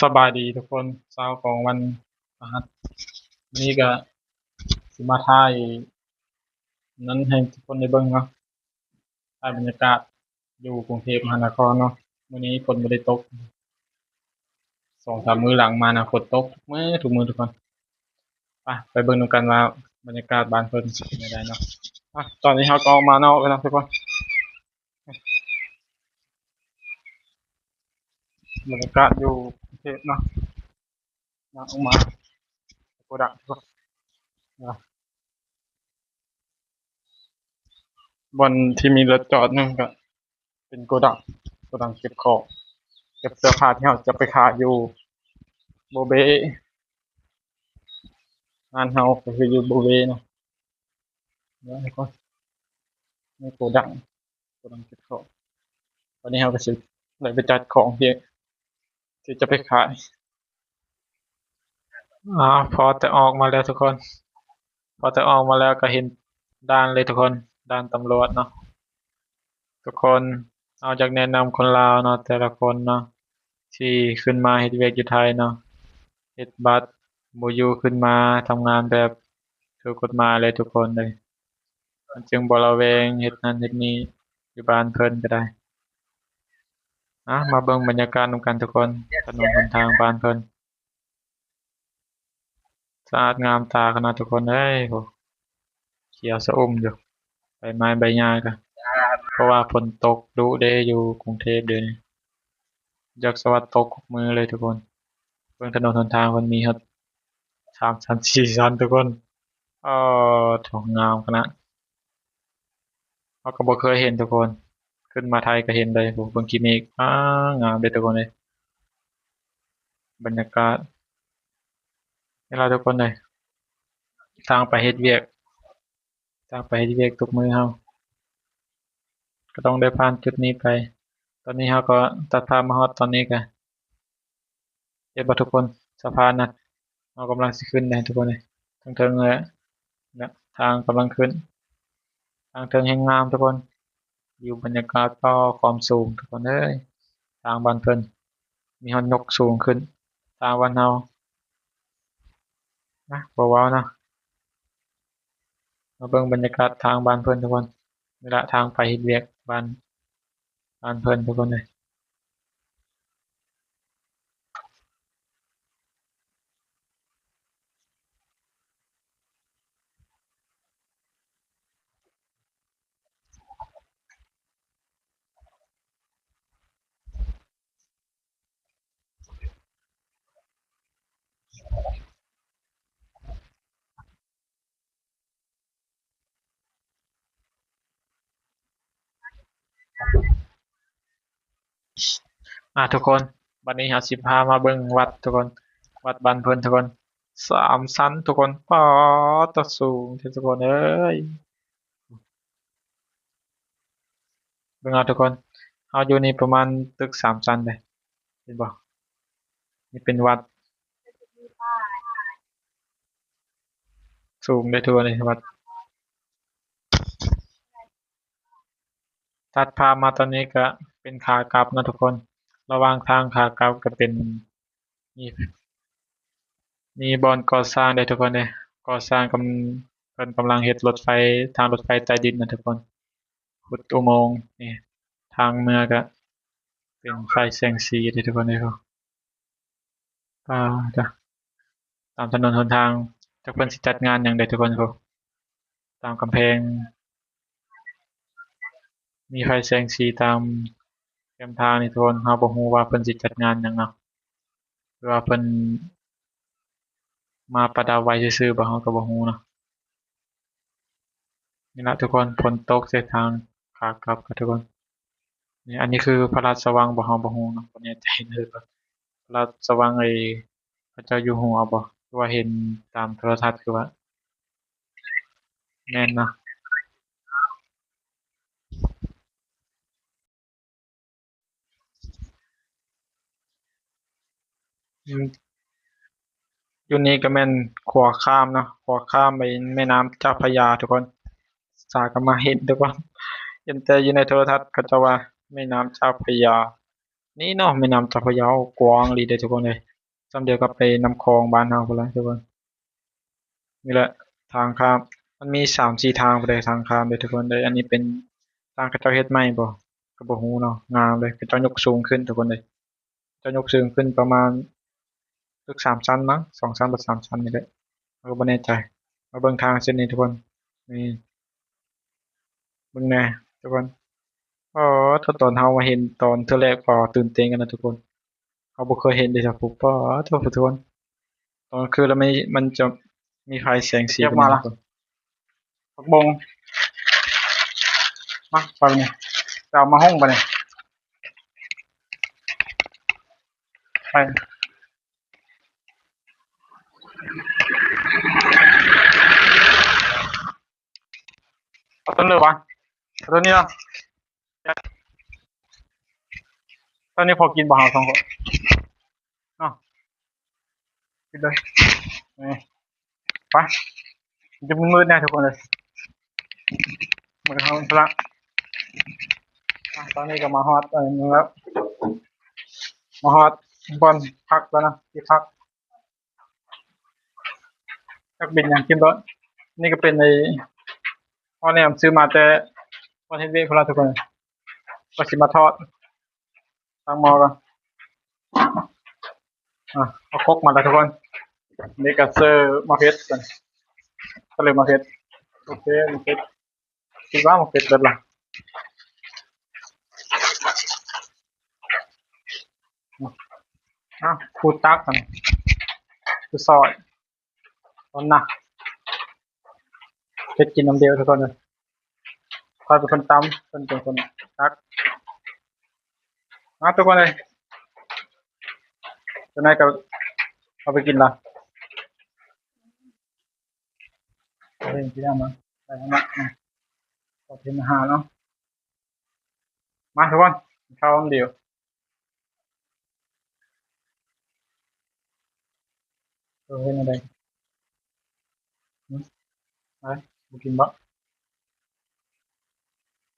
ສະບາຍດີທຸກຄົນ, ເຊົ້າຂອງວັນພະຫັດ ນີ້ກະຊິມາຖ່າຍນັ້ນໃຫ້ທຸກຄົນໄດ້ເບິ່ງເນາະ, ຖ່າຍບັນຍາກາດຢູ່ກຸງເທບມະຫານະຄອນເນາະ. ມື້ນີ້ຝົນບໍ່ໄດ້ຕົກ, ສອງສາມມື້ຫຼັງມານະ ຝົນຕົກທຸກມື້ ທຸກມື້ທຸກຄົນ. ໄປ ໄປເບິ່ງນຳກັນວ່າບັນຍາກາດບ້ານເພິ່ນເປັນແນວໃດເນາະ. ອາ ຕອນນີ້ເຮົາກໍອອກມານອກແລ້ວເນາະທຸກຄົນ. ບັນຍາກາດຢູ່ກຸງເທບເນາະ, ຍ່າງອອກມາໂກດັງ ບ່ອນທີ່ມີລົດຈອດນັ້ນກໍເປັນໂກດັງ, ໂກດັງເກັບຂອງ, ເກັບເສື້ອຜ້າທີ່ເຮົາຈະໄປຂາຍຢູ່ໂບເບ. ຮ້ານເຮົາກໍຄືຢູ່ໂບເບເນາະ. ນີ້ໂກດັງ ກຳລັງເກັບຂອງ. ຕອນນີ້ເຮົາກໍຊິໄດ້ໄປຈັດຂອງທີ່ ທີ່ຈະໄປຂາຍ. ອາ ພໍແຕ່ອອກມາແລ້ວທຸກຄົນ, ພໍແຕ່ອອກມາແລ້ວກໍເຫັນດ່ານເລີຍທຸກຄົນ, ດ່ານຕຳຫຼວດເນາະທຸກຄົນ. ເຮົາຢາກແນະນຳຄົນລາວເນາະ, ແຕ່ລະຄົນເນາະ ທີ່ຂຶ້ນມາເຮັດວຽກຢູ່ໄທເນາະ, ເຮັດບັດ ບໍ່ຢູ່ ຂຶ້ນມາທຳງານແບບຖືກກົດໝາຍເລີຍທຸກຄົນເລີຍ. ມັນຈຶ່ງບໍ່ລະແວງເຮັດນັ້ນເຮັດນີ້ຢູ່ບ້ານເພິ່ນກໍໄດ້. ອາ ມາເບິ່ງບັນຍາກາດນຳກັນທຸກຄົນ, ຖະໜົນຫົນທາງບ້ານເພິ່ນສະອາດງາມຕາຂະໜາດທຸກຄົນເອີຍ. ໂອ້ ຂຽວຊະອຸ່ມຢູ່ ໃບໄມ້ໃບຫຍ້າກະ, ເພາະວ່າຝົນຕົກດຸເດ້ຢູ່ກຸງເທບດຽວນີ້, ຢາກສະວ່າຕົກທຸກມື້ເລີຍທຸກຄົນ. ເບິ່ງຖະໜົນຫົນທາງ ມັນມີຮອດສາມຊັ້ນ ສີ່ຊັ້ນທຸກຄົນ. ເອີ ໂທ້ ງາມຂະໜາດ, ເຮົາກໍບໍ່ເຄີຍເຫັນທຸກຄົນ, ຂຶ້ນມາໄທກໍເຫັນເລີຍ. ໂອ້ ເບິ່ງກີ່ເມກ ອາ ງາມເດ້ທຸກຄົນເອີຍ. ບັນຍາກາດນີ້ລະທຸກຄົນເອີຍ, ທາງໄປເຮັດວຽກ, ທາງໄປເຮັດວຽກທຸກມື້ເຮົາກໍຕ້ອງໄດ້ຜ່ານຈຸດນີ້ໄປ. ຕອນນີ້ເຮົາກໍຕັດພາບມາຮອດຕອນນີ້ກະ ເຫັນບໍ່ທຸກຄົນ? ສະພານນະ ເຮົາກຳລັງຊິຂຶ້ນແລ້ວທຸກຄົນເອີຍ, ເທິງໆ ແລ້ວ ທາງກຳລັງຂຶ້ນ, ທາງເທິງແຮ່ງງາມທຸກຄົນ. ວິວບັນຍາກາດ ປ້າ ຄວາມສູງທຸກຄົນເອີຍ, ທາງບ້ານເພິ່ນມີຮອດຍົກສູງຂຶ້ນ, ທາງບ້ານເຮົາ ນະ ບໍ່ເວົ້າເນາະ. ມາເບິ່ງບັນຍາກາດທາງບ້ານເພິ່ນທຸກຄົນ, ນີ້ລະທາງໄປເຮັດວຽກບ້ານ ບ້ານເພິ່ນທຸກຄົນເອີຍ. ອາ ທຸກຄົນ, ບັດນີ້ເຮົາຊິພາມາເບິ່ງວັດທຸກຄົນ, ວັດບ້ານເພິ່ນທຸກຄົນ, ສາມຊັ້ນທຸກຄົນ. ປາດ ຕາສູງແທ້ທຸກຄົນເອີຍ. ເບິ່ງເອົາທຸກຄົນ, ເຮົາຢູ່ນີ້ປະມານຕຶກສາມຊັ້ນເດ້, ເຫັນບໍ່? ນີ້ເປັນວັດ ສູງເດ້ທຸກຄົນເອີຍ, ວັດ. ຕັດພາບມາຕອນນີ້ກະເປັນຂາກັບເນາະທຸກຄົນ, ລະຫວ່າງທາງຂາກັບກະເປັນ ມີ ມີບ່ອນກໍ່ສ້າງເດ້ທຸກຄົນເດ້, ກໍ່ສ້າງກຳ ເພິ່ນກຳລັງເຮັດລົດໄຟ ທາງລົດໄຟໃຕ້ດິນນະທຸກຄົນ, ຂຸດອຸໂມງ. ນີ້ທາງເມືອກະເປັນໄຟແສງສີເດ້ທຸກຄົນເດ້. ປາດ ຕາມຖະໜົນຫົນທາງ ຈັກເພິ່ນຊິຈັດງານຫຍັງເດ້ທຸກຄົນ. ຕາມກຳແພງ ມີໄຟແສງສີຕາມແຄມທາງນີ້ທຸກຄົນ, ເຮົາບໍ່ຮູ້ວ່າເພິ່ນຊິຈັດງານຫຍັງເນາະ ຫຼືວ່າເພິ່ນມາປະດັບໄວ້ຊື່ໆບໍ ເຮົາກໍບໍ່ຮູ້ເນາະ. ນີ້ລະທຸກຄົນ, ຝົນຕົກເສັ້ນທາງຂາກັບກະທຸກຄົນ. ນີ້ ອັນນີ້ຄືພະລາຊະວັງບໍ ເຮົາບໍ່ຮູ້ເນາະ, ບໍ່ແນ່ໃຈເລີຍວ່າພະລາຊະວັງ ເອີ ເຂົາເຈົ້າຢູ່ຫົວບໍ ຄືວ່າເຫັນຕາມໂທລະທັດ ຄືວ່າ ແມ່ນເນາະ. ອືມ ຢູ່ນີ້ກໍແມ່ນຂົວຂ້າມເນາະ, ຂົວຂ້າມໄປແມ່ນ້ຳເຈົ້າພະຍາທຸກຄົນ. ສາກໍມາເຫັນທຸກຄົນ, ເຫັນແຕ່ຢູ່ໃນໂທລະທັດ ເຂົາເຈົ້າວ່າແມ່ນ້ຳເຈົ້າພະຍາ. ນີ້ເນາະ ແມ່ນ້ຳເຈົ້າພະຢາກວ້າງອີ່ຫຼີເດ້ທຸກຄົນເອີຍ. ສ່ຳດຽວກັບໄປນ້ຳຂອງບ້ານເຮົາພຸ້ນລະທຸກຄົນ. ນີ້ແຫຼະທາງຂ້າມ ມັນມີສາມສີ່ທາງພຸ້ນເດ້ ທາງຂ້າມເດ້ທຸກຄົນເອີຍ. ອັນນີ້ເປັນທາງເຂົາເຈົ້າເຮັດໃໝ່ບໍ່ ກໍບໍ່ຮູ້ເນາະ. ງາມເລີຍ ເຂົາເຈົ້າຍົກສູງຂຶ້ນທຸກຄົນເອີຍ. ເຈົ້າຍົກສູງຂຶ້ນປະມານ ຕຶກສາມຊັ້ນມັ້ງ ສອງຊັ້ນ ຫຼື ສາມຊັ້ນນີ້ແຫຼະ ເຮົາກໍບໍ່ແນ່ໃຈ. ມາເບິ່ງທາງເສັ້ນນີ້ທຸກຄົນ ນີ້ ເບິ່ງແດ່ທຸກຄົນ. ອໍ ຖ້າຕອນເຮົາມາເຫັນຕອນເທື່ອແລກ ພໍຕື່ນເຕັ້ນກັນນະທຸກຄົນ. ເຮົາບໍ່ເຄີຍເຫັນເດ້ ຖ້າຜູ້ ປາໂທ້ ທຸກຄົນ. ຕອນຄືນລະມີ ມັນຈະມີໄຟແສງສີ ເກັບມາລະ ພຸ້ນນະທຸກຄົນ. ຜັກບົງ ມາ ໄປບາດນີ້ ຈະເອົາມາຫຸ່ງບາດນີ້ ໄປ ເອົາຕົ້ນເລີຍຫວາ ເອົາຕົ້ນນີ້ເນາະ. ຕອນນີ້ພໍກິນບໍ່ເຮົາສອງຄົນເນາະ? ກິນເລີຍ ນີ້ ໄປ ມັນຈະມືດໆແດ່ທຸກຄົນເອີຍ. ມື້ເຮົາພະລະ ອ່ະ ຕອນນີ້ກໍມາຮອດອັນນີ້ແລ້ວ ມາຮອດບ່ອນພັກແລ້ວນະ ທີ່ພັກ. ຈັກເປັນຫຍັງກິນໂລດ. ນີ້ກໍເປັນໄອ້ ໝໍ້ແໜມ ຊື້ມາແຕ່ບ່ອນເຮັດວຽກພຸ້ນລະທຸກຄົນ. ກໍຊິມາທອດ ຕັ້ງໝໍ້ກ່ອນ. ອ່ະ ເອົາຄົກມາລະທຸກຄົນ. ນີ້ກໍເສີມາເຜັດກັນ ເສີມາເຜັດ. ໂອເຄ ມາເຜັດ. ຄິດວ່າມັນເຜັດເບິດລະ. ເອົາ ຜູ້ຕັກຫັ້ນ ຜູ້ຊອຍ ຄົນນະ ເຮັດກິນນຳດຽວທຸກຄົນເອີຍ. ຂ້ອຍເປັນຄົນຕຳ ເພິ່ນເປັນຄົນຕັກ. ມາ ທຸກຄົນເອີຍ ຕົວໃດກໍເອົາໄປກິນລະ. ເອົາເອງຊິເອົາມາ ໄປທາງນັ້ນ ກໍເປັນອາຫານເນາະ. ມາທຸກຄົນ ເຂົ້ານຳດຽວ. ເອີ ເຮັດແນວໃດ? ຫຶ? ໄປ ບໍ່ກິນບໍ?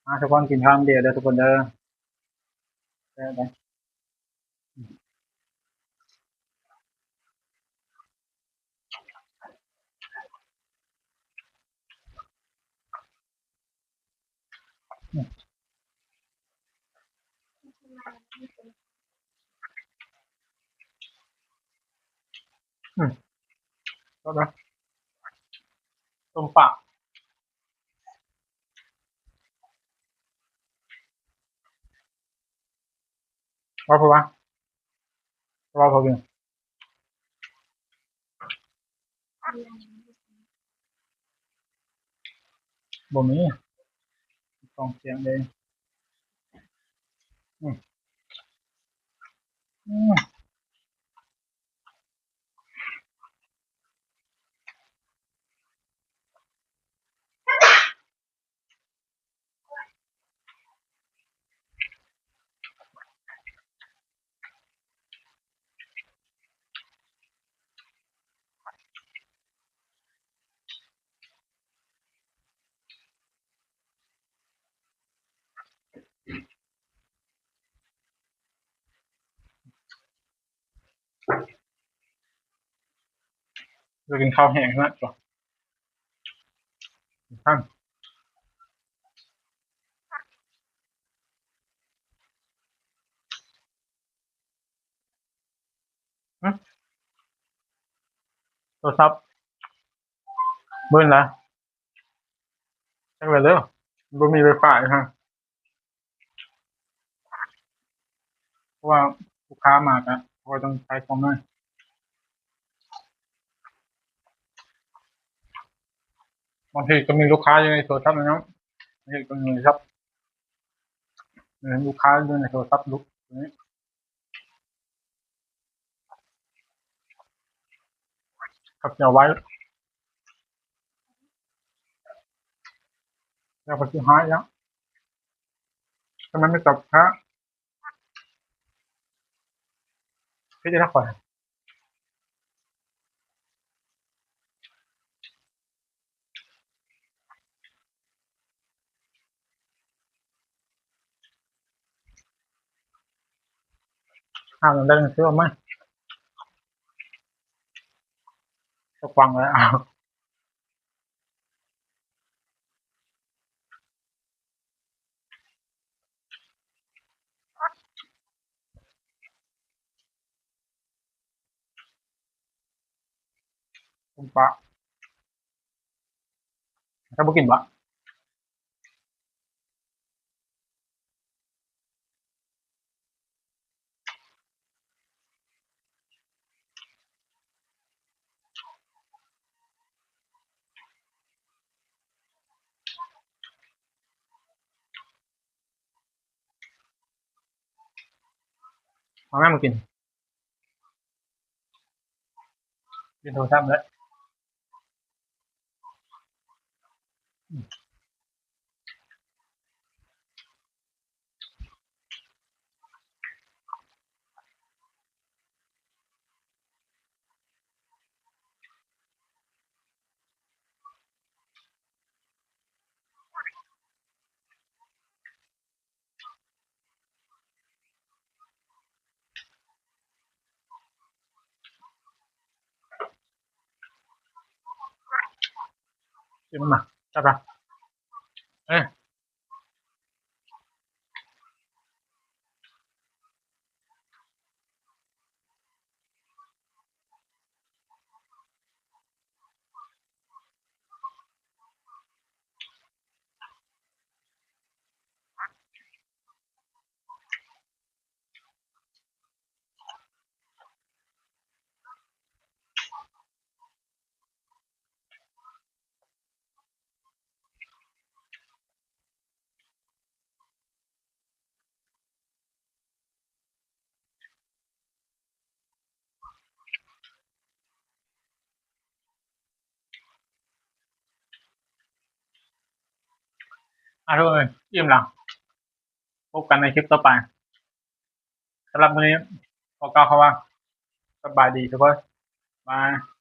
ມາທຸກຄົນ ກິນຄຳດຽວເດີທຸກຄົນເດີ. ແຊບເດ້. ອືມ ແຊບນະ ຕົ້ມປາ. ເວົ້າເພິ່ນວ່າ ເວົ້າເພິ່ນ ບໍ່ມີ ກອງສຽງເດ້. ອືມ ອືມ. ຈະກິນເຂົ້າແຫ້ງຂະໜາດ ໂທລະສັບ ເບິ່ງລະ ຈັກແລ້ວເດີ ບໍ່ມີໄວຟາຍຫັ້ນ. ເພາະວ່າລູກຄ້າມາກະ ເຮົາກໍຕ້ອງໃຊ້ຄອມໜ້ອຍ. ບາງທີກໍມີລູກຄ້າຢູ່ໃນໂທລະສັບເນາະ ບາງທີກໍມີໂທລະສັບ ມີລູກຄ້າຢູ່ໃນໂທລະສັບລູກນີ້. ກັບເຈົ້າໄວ້ ແລ້ວກໍຊິຫາຍແລ້ວ ຖ້າມັນໄມ່ຕອບຫາ ຄືຈະຮັກຂ້ອຍ. າມນັ້ນໄດ້ໜັງສືອອກມາ ຕະກວັງແລ້ວ. ຕົ້ມປາ ຖ້າບໍ່ກິນບໍ່? ເອົານ້ຳມາກິນ. ຫຼິ້ນໂທລະສັບເລີຍ. ກິນມາ ຈັບລະ ເອີ. ອ່າ ທຸກຄົນ ອີ່ມແລ້ວ ພົບກັນໃນຄລິບຕໍ່ໄປ. ສຳລັບມື້ນີ້ຂໍກ່າວຄຳວ່າ ສະບາຍດີທຸກຄົນ ບາຍ.